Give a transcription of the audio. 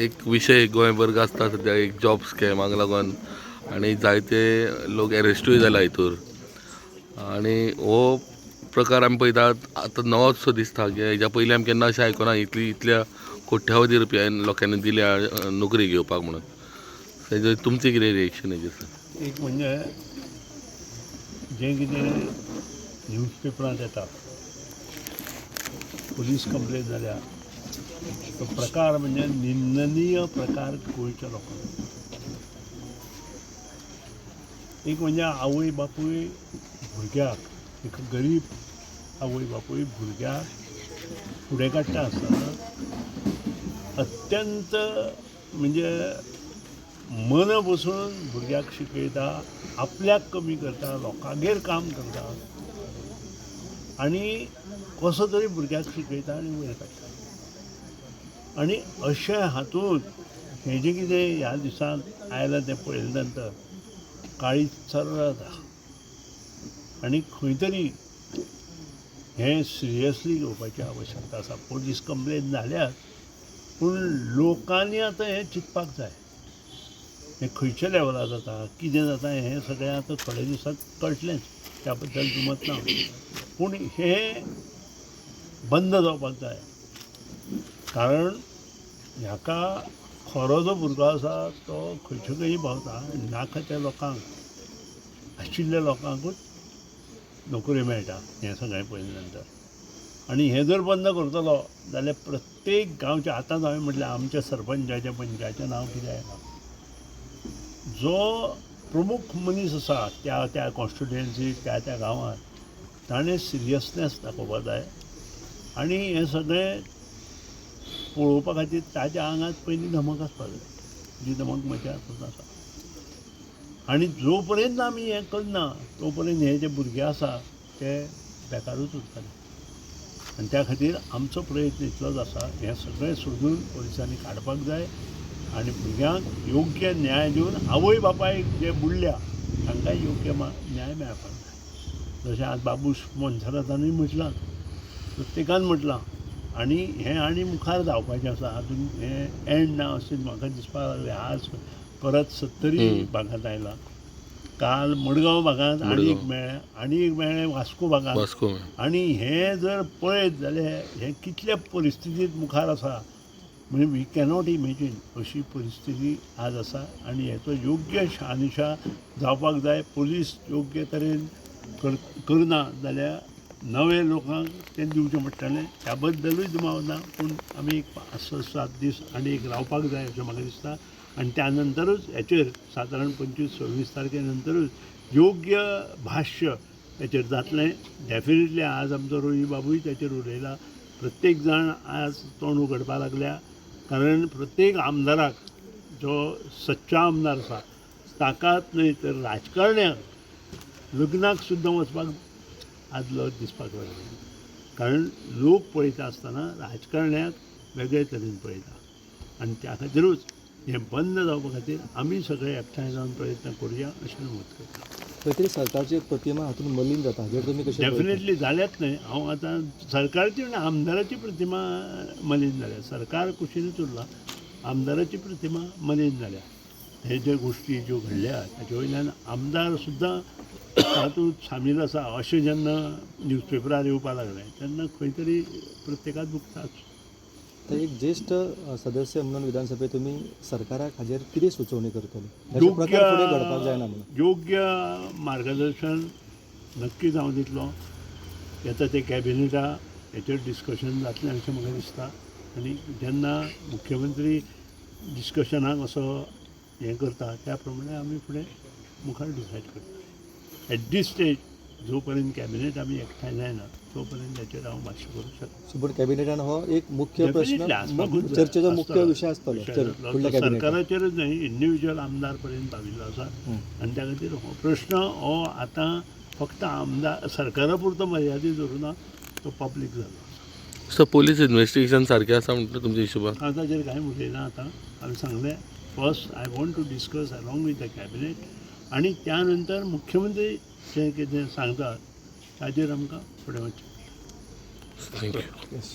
एक विशय गोंयभर गाजता सद्या, एक जॉब स्कॅमाक लागून आनी जायते लोक एरेस्टूय जाला हितूर. आनी हो प्रकार आमी पळयतात आतां नवोच सो दिसता की हेज्या पयलीं आमी केन्ना अशें आयकुना इतल्या कोट्यावधी रुपया लोकांनी दिल्या नोकरी घेवपाक म्हणून. तेजेर तुमचें कितें रिएक्शन हेजेर सर? एक म्हणजे जें कितें न्यूजपेपरांत येता, पुलीस कंप्लेन जाल्या, तो प्रकार म्हणजे निंदनीय प्रकार गोंयच्या लोकांक. एक म्हणजे आवय बापूय भुरग्याक, एक गरीब आवय बापूय भुरग्याक फुडें काडटा आसतना अत्यंत म्हणजे मन बसून भुरग्याक शिकयता, आपल्याक कमी करता, लोकांगेर काम करता आनी कसो तरी भुरग्याक शिकयता आनी वयर काडटा. आनी अशें हातूंत हें जें कितें ह्या दिसांत आयलां तें पळयले नंतर काळीज चर्र जाता आनी खंय तरी हें सिरियसली घेवपाची आवश्यकता आसा. पोलीस कंप्लेन जाल्याच, पूण लोकांनी आतां हें चिंतपाक जाय, हें खंयच्या लेवलार जाता, कितें जाता हें सगळें आतां थोड्या दिसांत कळटलेंच, त्या बद्दल दुमत ना. पूण हें बंद जावपाक जाय, कारण ह्याका खरो जो भुरगो आसा तो खंयचे खंय पावता आनी नाका त्या लोकांक, आशिल्ल्या लोकांकूच नोकरी मेळटा हें सगळें पळयले नंतर. आनी हें जर बंद करतलो जाल्यार प्रत्येक गांवच्या, आतांच हांवें म्हटलें आमच्या सरपंचाच्या पंचाचें नांव कितें आयलां, जो प्रमुख मनीस आसा त्या त्या कॉन्स्टिट्युएन्सी त्या त्या गांवांत, ताणें सिरियसनेस दाखोवपा जाय आनी हें सगळें पळोवपा खातीर ताच्या आंगांत पयलीं धमक आसपा जाय, जी धमक म्हज्या हातूंत आसा. आनी जो पर्यंत आमी हें करना तो पर्यंत हे जे भुरगे आसा ते बेकारूच उरतले. आनी त्या खातीर आमचो प्रयत्न इतलोच आसा, हें सगळें सोदून पोलिसांनी काडपाक जाय आनी भुरग्यांक योग्य न्याय दिवन आवय बापायक जे बुडल्या तांकां योग्य न्याय मेळपाक जाय. जशें आज बाबूश मोन्सेरातानूय म्हटलां, प्रत्येकान म्हटलां, आनी हें आनी मुखार जावपाचें आसा. आजून हें एंड ना अशें म्हाका दिसपाक लागलें. आज परत सत्तरी भागांत आयला, काल मडगांव भागांत आनी एक मेळ्ळें, आनी एक मेळ्ळें वास्को भागांत. वास्को. आनी हें जर पळयत जाल्यार हें कितल्या परिस्थितींत मुखार आसा म्हणजे we cannot imagine अशी परिस्थिती आज आसा. आनी हेचो योग्य शहानिशा जावपाक जाय. पोलीस योग्य तरेन करना जाल्यार नवे लोकांक तें दिवचें पडटलें, त्या बद्दलूय दुबाव ना. पूण आमी एक 5-7 दीस आनी एक रावपाक जाय अशें म्हाका दिसता. आनी त्या नंतरूच हेचेर सादारण 25-26 तारखे नंतरूच योग्य भाश्य हेचेर जातलें. डेफिनेटली आज आमचो रोही बाबूय ताचेर उलयला, प्रत्येक जाण आज तोंड उगडपाक लागल्या, कारण प्रत्येक आमदाराक जो सच्चा आमदार आसा ताकाच न्हय तर राजकारण्याक लग्नाक सुद्दां वचपाक आज लज दिसपाक लागली, कारण लोक पळयता आसतना राजकारण्याक वेगळे तरेन पळयता. आनी त्या खातीरूच हें बंद जावपा खातीर आमी सगळे एकठांय जावन प्रयत्न करुया अशें मत करता. खंय तरी सरकारची एक प्रतिमा हातूंत मलीन जाता, हाजेर तुमी कशें? डेफिनेटली जाल्याच न्हय, हांव आतां सरकारची आनी आमदाराची प्रतिमा मलीन जाल्या, सरकार कुशीनूच उरला, आमदाराची प्रतिमा मलीन जाल्या. हे ज्यो गोश्टी ज्यो घडल्या ताचे वयल्यान आमदार सुद्दां तातूंत सामील आसा अशें जेन्ना न्यूजपेपरार येवपाक लागलें तेन्ना खंय तरी प्रत्येकाक दुखताच. तर एक ज्येश्ठ सदस्य म्हणून विधानसभेत तुमी सरकाराक हाजेर कितें सुचोवणी करतले, अशे प्रकार फुडें घडपाक जायना म्हणून? योग्य मार्गदर्शन नक्कीच हांव दितलो. येता ते कॅबिनेटा हेचेर डिस्कशन जातलें अशें म्हाका दिसता. आनी जेन्ना मुख्यमंत्री डिस्कशनाक असो हें करता त्या प्रमाणे आमी फुडें मुखार डिसायड करता. एट दीस स्टेज जो पर्यंत कॅबिनेट आमी एकठांय जायना तो पर्यंत हेचेर हांव भाश्य करूंक शकना. पूण कॅबिनेटान हो एक मुख्य प्रश्न, Definitely आसपाकूच जाय. चर्चेचो मुख्य आसतलो. विशय आसतलो विशय आसतलो. फुडल्या कॅबिनेटान. सरकाराचेरच न्हय, इंडिविज्युअल आमदार पर्यंत पाविल्लो आसा. आनी त्या खातीर हो प्रश्न हो आतां फक्त आमदार सरकारा पुरतो मर्यादीत उरुना, तो पब्लीक जालो आसा. सर, पोलीस इन्वेस्टिगेशन सारकें आसा म्हणटा तुमच्या हिशोबान? हांव ताचेर कांय उलयना आतां. हांवें सांगलें, first I want to discuss along with the cabinet आनी त्या नंतर मुख्यमंत्री जें कितें सांगता ताचेर आमकां फुडें वचचें. Thank you. Yes.